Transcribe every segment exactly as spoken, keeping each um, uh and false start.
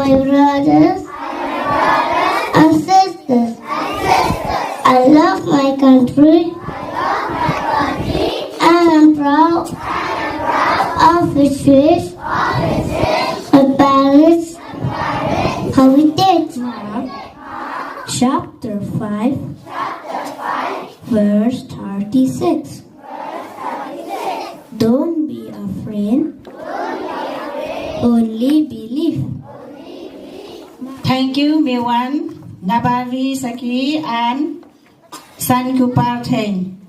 My brothers and sisters, I love my country and I'm proud of its fish, my parents, how we did. Chapter five, verse thirty-six. Don't be afraid, only believe. Thank you, Mewan, Nabari Saki, and San Kupar Theng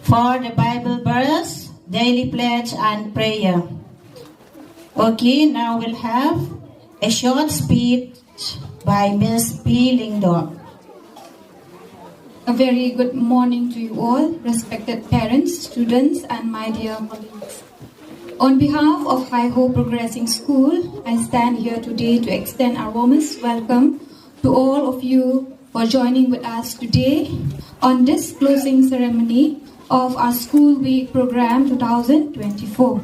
for the Bible verse, daily pledge, and prayer. Okay, now we'll have a short speech by Miss P Lyngdoh. A very good morning to you all, respected parents, students, and my dear colleagues. On behalf of High Hope Progressing School, I stand here today to extend our warmest welcome to all of you for joining with us today on this closing ceremony of our School Week program two thousand twenty-four.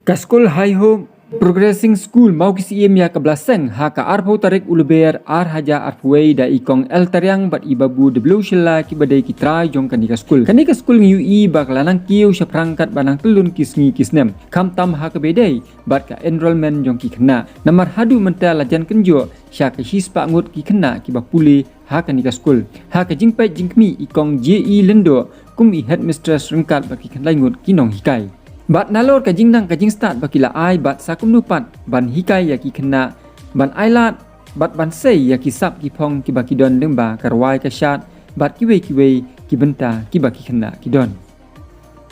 Ka skul High Hope Progressing School Mawkisiem ïa ka bla seng ha ka arphew tarik u Lber ar hajar arphew wei da i Kong L Tariang bad i Babu W Shylla kiba dei ki trai jong kane ka skul. Kane ka skul ngi ïohi ba ka la nang kiew shaphrang katba nang tylli ki sngi ki snem, khamtam ha kaba ïadei bad ka enrollment jong ki khynnah. Namar haduh mynta la jan kynjoh sha ka shispah ngut ki khynnah kiba pule ha kane ka skul. Ha ka jingpeit jingkhmih i Kong J E Lyngdoh kum i headmistress ryngkat bad ki khyndai ngut ki nonghikai. Bad nalor ka jingnang ka jingstad ba ki la ai bad sa kumno pat ban hikai ïa ki khynnah ban ailad bad ban sei ïa ki sap ki phong kiba ki don lyngba ka rwai ka shad bad kiwei kiwei ki bynta kiba ki khynnah ki don.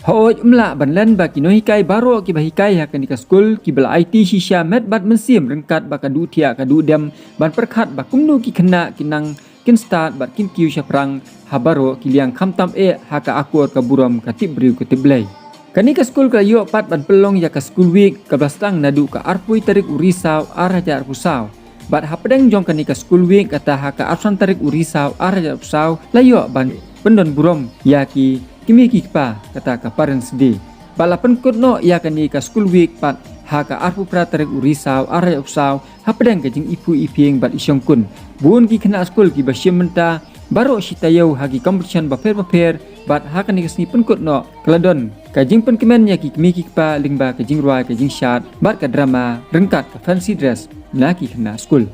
Hooid, ym lah ban len ba ki nonghikai baroh kiba hikai ha kane ka skul kiba la aiti shisha met bad mynsiem ryngkat bad ka duh thiah ka duh dem ban pyrkhat ba kumno ki khynnah kin nang kin stad bad kin kiew shaphrang ha baroh ki liang khamtam eh ha ka akor ka burom ka tip briew ka tip Blei. Kane ka skul ka la ïoh pat ban pynlong ïa ka School Week kaba sdang naduh ka arphew tarik u Risaw ar hajar arphew saw. Bad hapdeng jong kane ka School Week kata ha ka arphew san tarik u Risaw ar hajar arphew saw la ïoh ban pyndon burom ïa ki kmie ki kpa kata ka Parents Day. Bad la pynkut noh ïa kane ka School Week pat ha ka arphew phra tarik u Risaw ar hajar arphew saw hapdeng ka jingiphuh iphieng bad ishongkun. Bun ki khynnah skul kiba shim bynta baroh shi taïew ha ki competition bapher bapher bad ha kane ka sngi pynkut noh ka la don ka jingpynkmen ïa ki kmie ki kpa lyngba ka jingrwai ka jingshad bad ka drama ryngkat ka fancy dress na ki khynnah skul.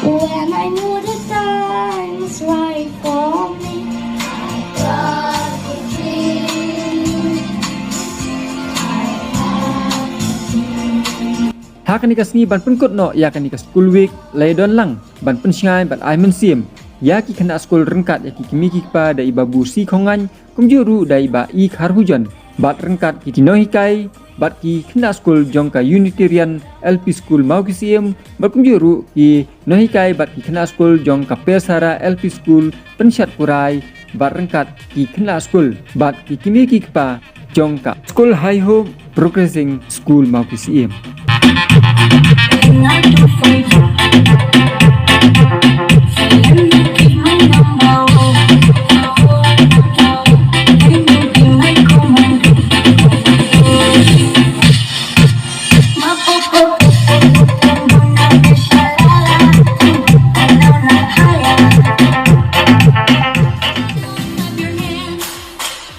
When I know the time is right for me. Ha kane ka sngi ban pynkut noh ïa kane ka School Week la ïadon lang ban pynshngaiñ bad ai mynsiem ïa ki khynnah skul ryngkat ïa ki kmie ki kpa da i Babu C Khongaiñ kumjuh ruh da i Bah E Kharhujon bad ryngkat ki nonghikai bad ki khynnah skul jong ka Unitarian L P School Mawkisiem bad kumjuh ruh ki nonghikai bad ki khynnah skul jong ka Persara L P School Pynshat Kurai bad ryngkat ki khynnah skul bad ki kmie ki kpa jong ka School High Hope Progressing School Mawkisiem.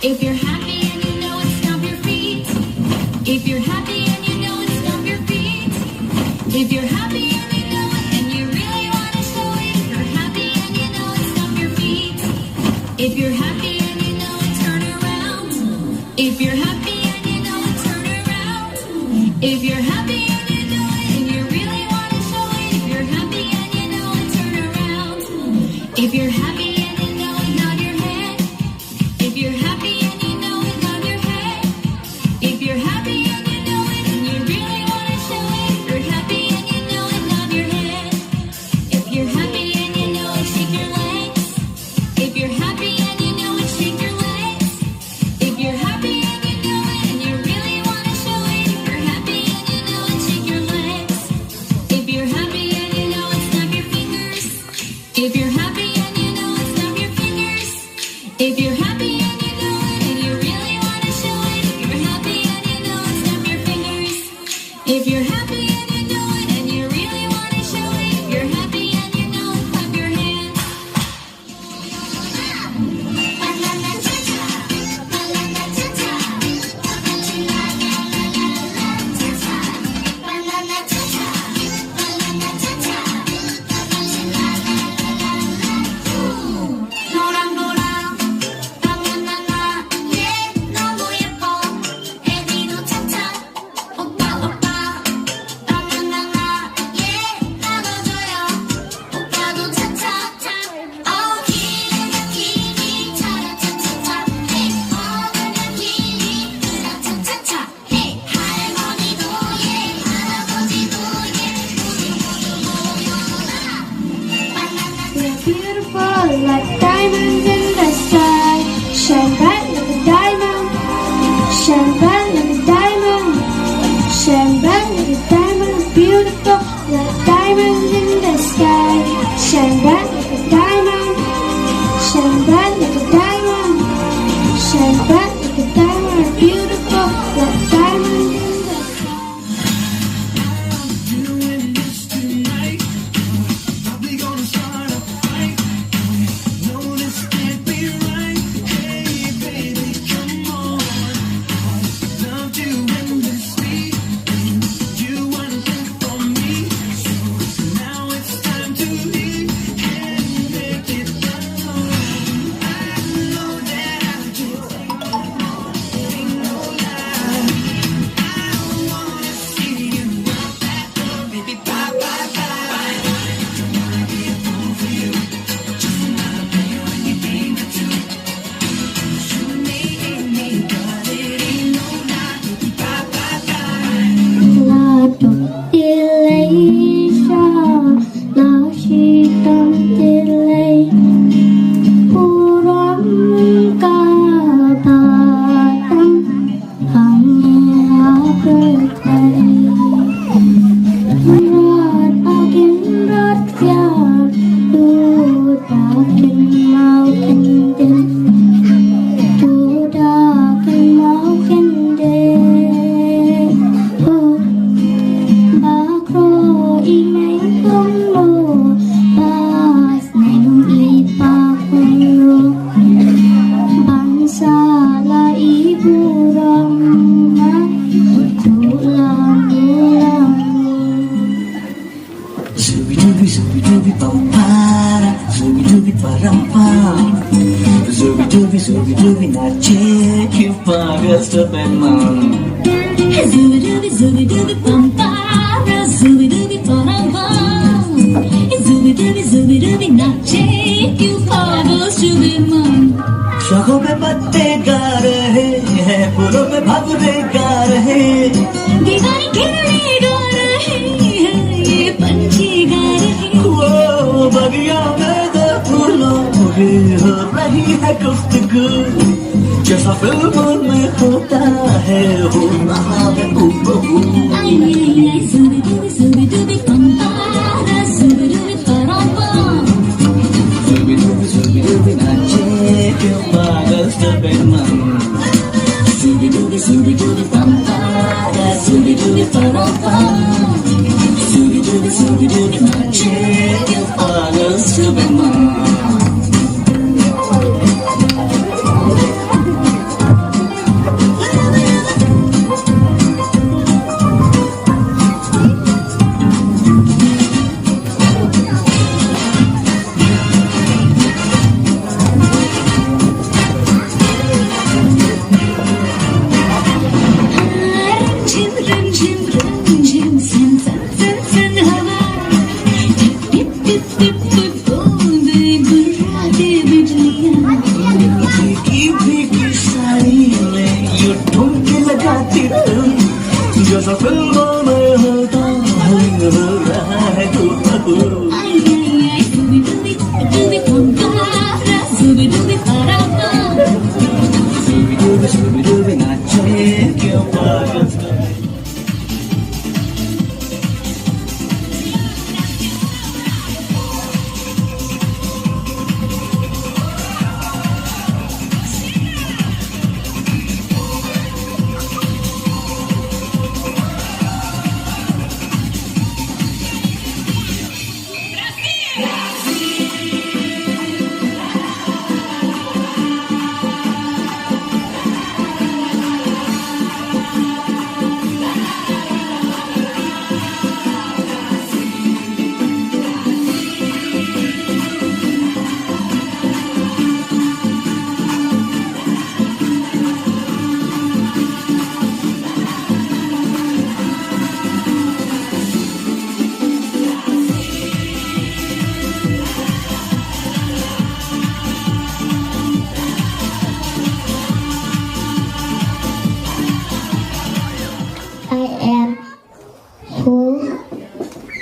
If you're happy and you know it, stomp your feet. If you're happy and you know it, stomp your feet. If you're happy and you know it, and you really wanna show it. If you're happy and you know it, stomp your feet. If you're happy and you know it, turn around. If you're happy and you know it, turn around. If you're happy and you know it, and you really wanna show it. If you're happy and you know it, turn around. If you're happy and you know it, nod your head. If you're happy and you know it, nod your head. If you're happy and you know it, and you really wanna show it. If you're happy and you know it, nod your head. If you're happy and you know it, shake your legs. If you're happy and you know it, shake your legs. If you're happy and you know it, and you really wanna show it. If you're happy and you know it, If you're happy and you know it, and you really want to show it, if you're happy and you know it, clap your hands. We're beautiful like diamonds in the sky. Shine bright like a diamond. Shine bright like a diamond. Shine bright like a diamond. Beautiful like diamonds in the sky. Shine bright like a diamond. Shine bright like a diamond. Shine bright like a diamond. Beautiful like diamonds in the sky. Zubi dubi zubi dubi bam para, zubi dubi param pam. Zubi dubi zubi dubi nache, ki pagal step man. Zubi dubi zubi dubi bam para, zubi dubi param pam. Zubi dubi zubi dubi nache, ki pagal step man. Shako pe patte ga rahe hain, phoolon pe bhawre ga rahe hain. Diwali ke liye ga rahe hain, ye panchi ga rahe hain. Wo bagiya mein de phoolon ki ho rahi hai guftgu, jaisa filmon mein hota hai, ho raha hai hubahu. Ay, ay, ay, zubi dubi zubi dubi bam para, zubi dubi param pam. Zubi dubi zubi dubi nache, ki pagal step man. Zubi dubi zubi dubi bam para, zubi dubi param pam. Zubi dubi zubi dubi nache, ki pagal step man.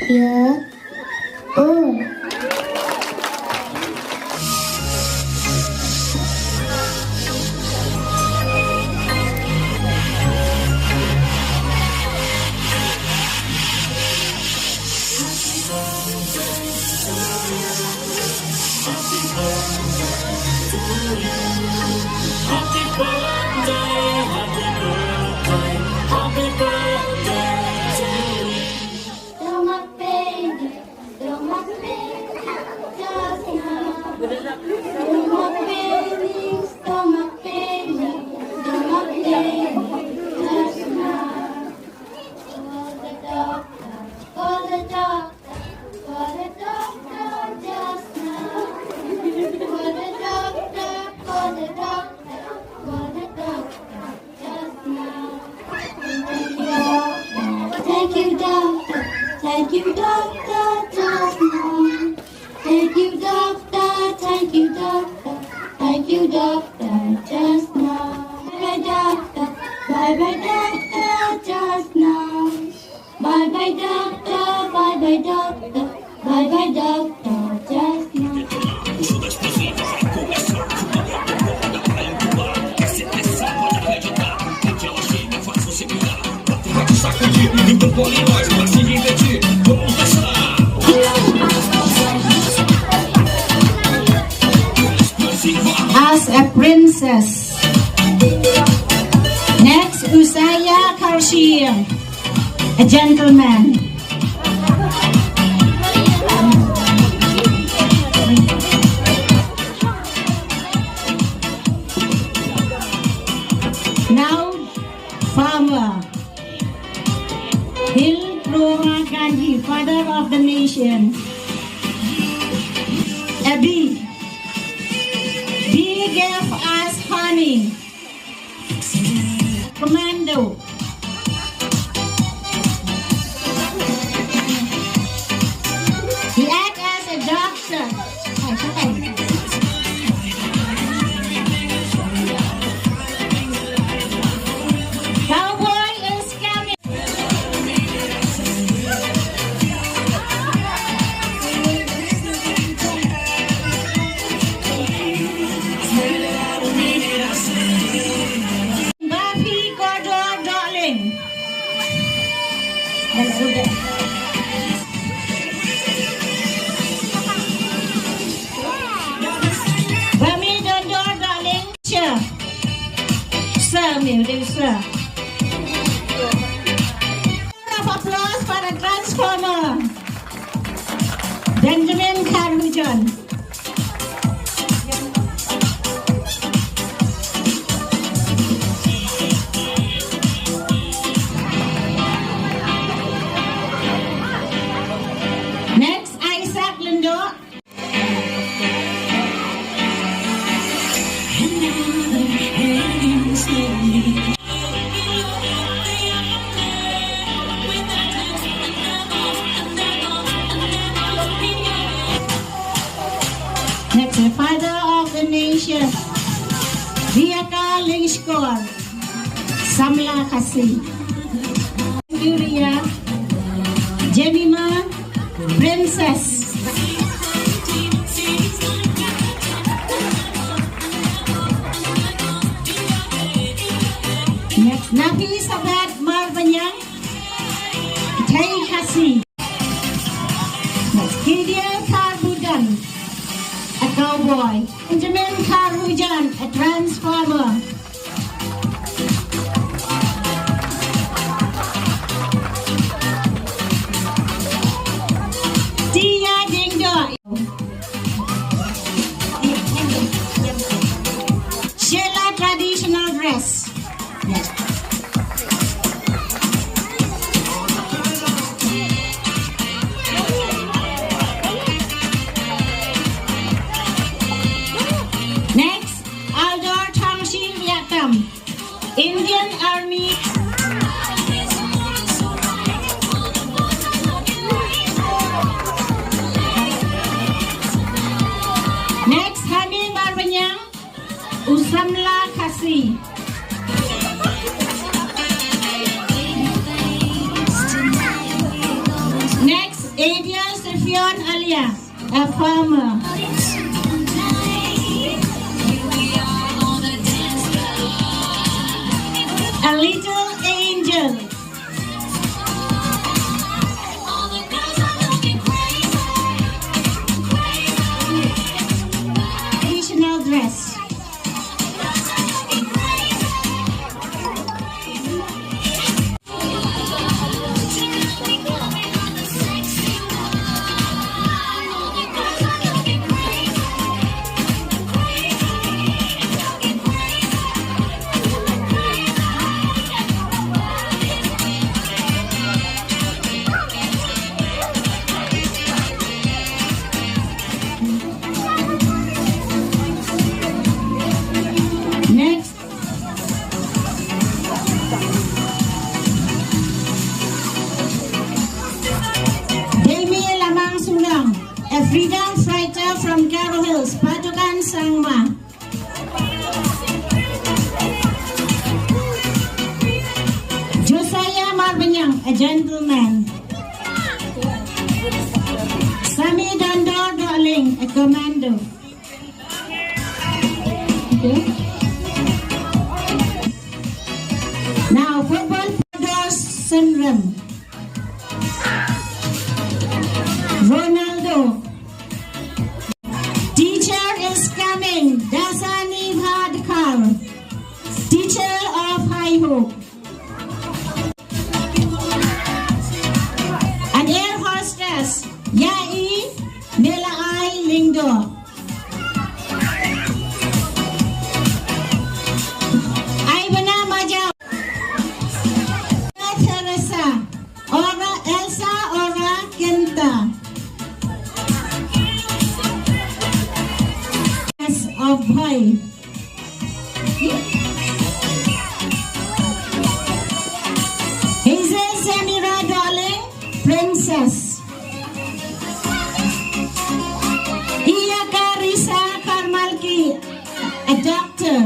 Yeah. Oh. Stomach pain, stomach pain, just now. Stomach pain, stomach pain, stomach pain, just now. Call the doctor, call the doctor, call the doctor just now. Call the doctor, call the doctor, call the doctor just now. Thank you, doctor. Thank you, doctor, just now. Thank you, doctor. Thank you, doctor. Thank you, doctor, just now. Bye bye, doctor. Bye bye, doctor, just now. Bye bye, doctor. Bye bye, doctor. Bye bye, doctor, just now. As a princess. Next, Uzziah Kharshie, a gentleman. Now, farmer. Hill Roma Gandhi, father of the nation. A bee. Bee gave us honey. Commando. He act as a doctor. Cowboy is coming. Ba phi kordor dohling. Ba mi don dor dohling. Sir. Sir, mi, mi, sir. Round of applause for the transformer. Benjamin Kharhujan. Next, Isaac Lyngdoh. Next, the father of the nation, Viaka Lyngskor, Samla Khasi. Julia, Jemima, Princess. Next, Nafisabeth Marbaniang, Thei Khasi. Next, Gideon Kharhujan, a cowboy. Benjamin Kharhujan, a transformer. Tia Dingdoi. Sheila traditional dress. Next, Aldor Thangshing. Beyond Alia, a farmer. A little angel. Traditional dress. Next. Demi Lamang Surang, a freedom fighter from Garo Hills, Patukan Sangma. Josiah Marbanyang, a gentleman. Sami Dandor Doling, a commando. Okay. Now, football for Dor Syndrome. Ronaldo. Teacher is coming. Dasani Bhadkar. Teacher of High Hope. An air hostess, Yai Melaai Lyngdoh. Aibana Majau. Teresa, Ora Elsa, Ora Kenta. Yes, of boy. Hazel Samira Darling, Princess. Iya Karisa Karmalki, a doctor.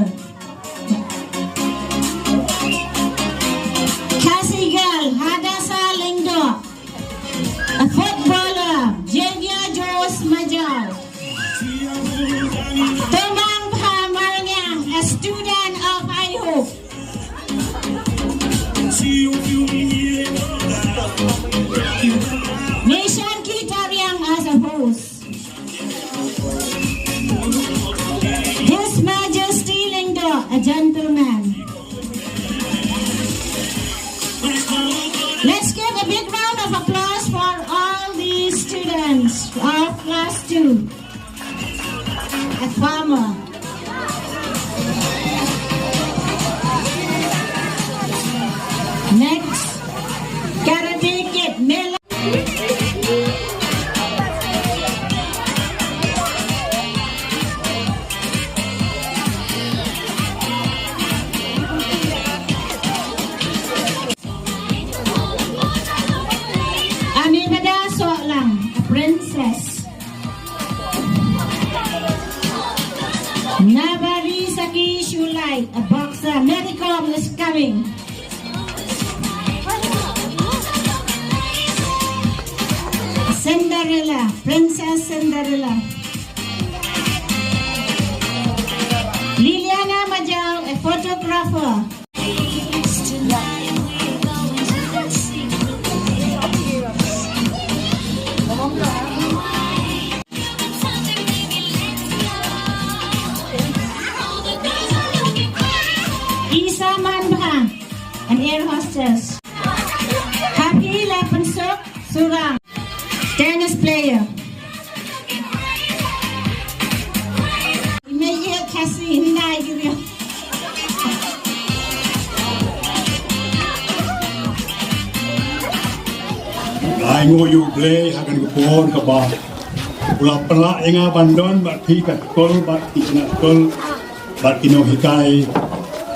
Khasi Girl, Hadassah Lyngdoh. A footballer, Javier Jones Majau. Tomang Bha Malngiang, a student of High Hope. Nation Kitariang as a host. His Majesty Lyngdoh, a gentleman. Let's give a big round of applause for all these students of class two. A farmer. Next, Karate Kid, Mela. Amibada Sohlang, a princess. Nabari Saki Shulai, a boxer. Mary Kom is coming. Cinderella, Princess Cinderella. Liliana Majau, a photographer. Isa Manbha, an air hostess. Happy Lepensuk Surang, tennis player. Ime ye Khasi hynda ïa ki riam. Ai nguh ïa U Blei ha kane ka por kaba u la pynlah ïa nga ban don bad phi ka skul bad ki khynnah skul bad ki nonghikai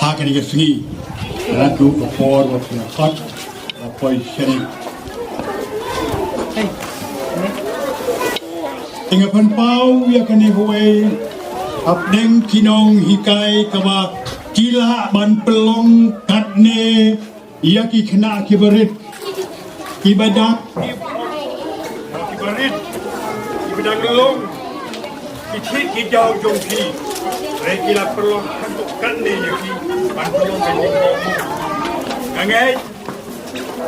ha kane ka sngi. Naduh ka por ba phi la khot. Nga poi sha ne. Te nga pynpaw ïa kane kawei hapdeng ki nonghikai kaba ki lah ban pynlong katne ïa ki khynnah kiba rit, kiba dap, kiba rit. Phi dang long ki thied ki jaw jong phi, hynrei ki la pynlong haduh katne ïa phi ban pynlong ka jingmong. Nga ngeit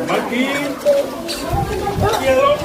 ba ki ïa long.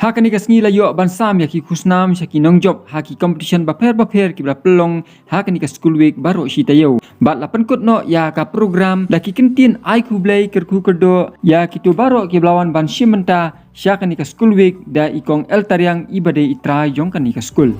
Ha kane ka sngi la ïoh ban sam ïa ki khusnam sha ki nongjop ha ki competition bapher bapher kiba la pynlong ha kane ka School Week baroh shi taïew. Bad la pynkut noh ïa ka program da ki kyntien ai khublei kyrkhu kyrdoh ïa kito baroh kiba la wan ban shim bynta sha kane ka School Week da i Kong L. Tariang iba dei i trai jong kane ka skul.